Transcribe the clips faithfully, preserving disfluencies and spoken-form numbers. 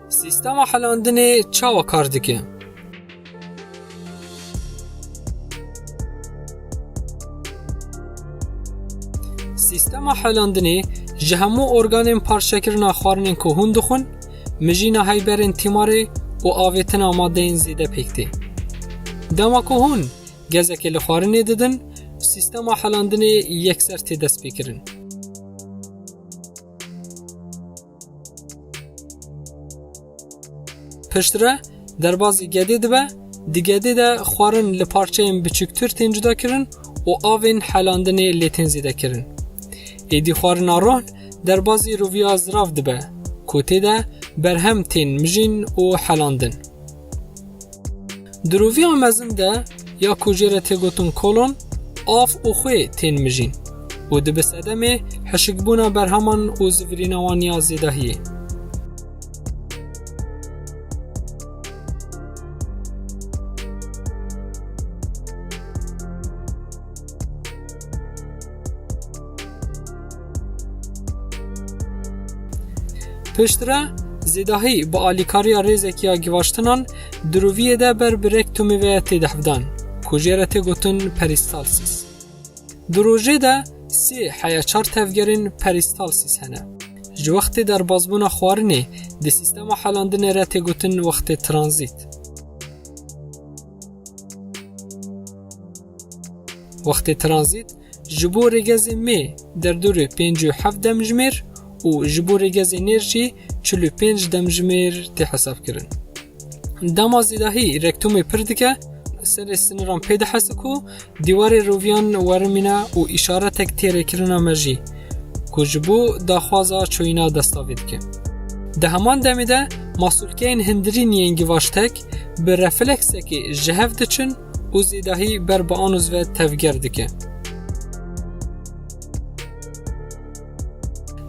Sîstema helandinê çawa kar dike? Sîstema helandinê ji hemû organên parçekirina xwarinên ku hûn dixwin, mijîna heyberên tîmarê û avêtina madeyên zêde pêk tê. Dema ku hûn gezekê li xwarinê didin, sîstema helandinê yekser tê destpêkirin. Piştre derbazî gedê dibe, di gedê de xwarin li parçeyên biçûktir tên cuda kirin û avên helandinê lê tên zêde kirin. Êdî xwarina rohn derbazî roviya zirav dibe, ku tê de berhem tên mijîn û helandin. Di roviya mezin de ya ku jê re tê gotin kolon, av û xwê tên mijîn û dibe sedemê hişkbûna berheman û zivirîna wan ya zêdahiyê. Piştre zêdahî bi alîkariya rêzekî ya givaştinan di roviyê de ber bi rektumê ve tê dehvdan, ku jê re tê gotin peristalsîs. Di rojê de sê heya çar tevgerên peristalsîs hene. Ji wextê derbazbûna xwarinê di sîstema helandinê re tê gotin wextê tranzît. Wextê tranzît ji bo rêgezê mê derdorê pêncî û heft demjimêr û ji bo rêgezê nêr jî çil û pênc demjimêr tê hesabkirin. Dema zêdahî rektumê pir dike, serê siniran pê dihese ku dîwarê roviyan werimîne û îşaretek têrêkirina mejî, ku ji bo daxwaza çûyîna destavê dike. Di heman demê de masûlkeyên hindirîn yên givaştek bi refleksekê ji hev diçin û zêdahî ber bi anûz ve tevger dike.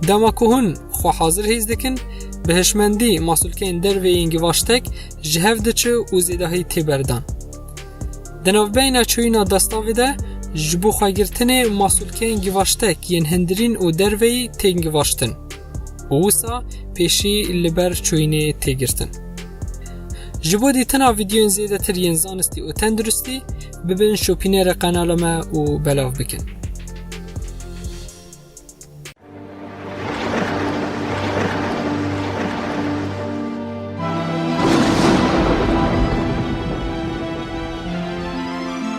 Dema ku hûn xwe hazir hîs dikin, bi hişmendî masûlkeyên derve yên givaştek ji hev diçi û zêdahî tê berdan. Di navbeyna çûyîna destavê de ji bo xwegirtinê masûlkeyên givaştek yên hindirîn û derveyî tên givaştin û wisa pêşî li ber çûyînê tê girtin. Ji bo dîtina vîdeoyên zêdetir yên zanistî û tenduristî, bibin şopînêrê qenala me û belav bikin.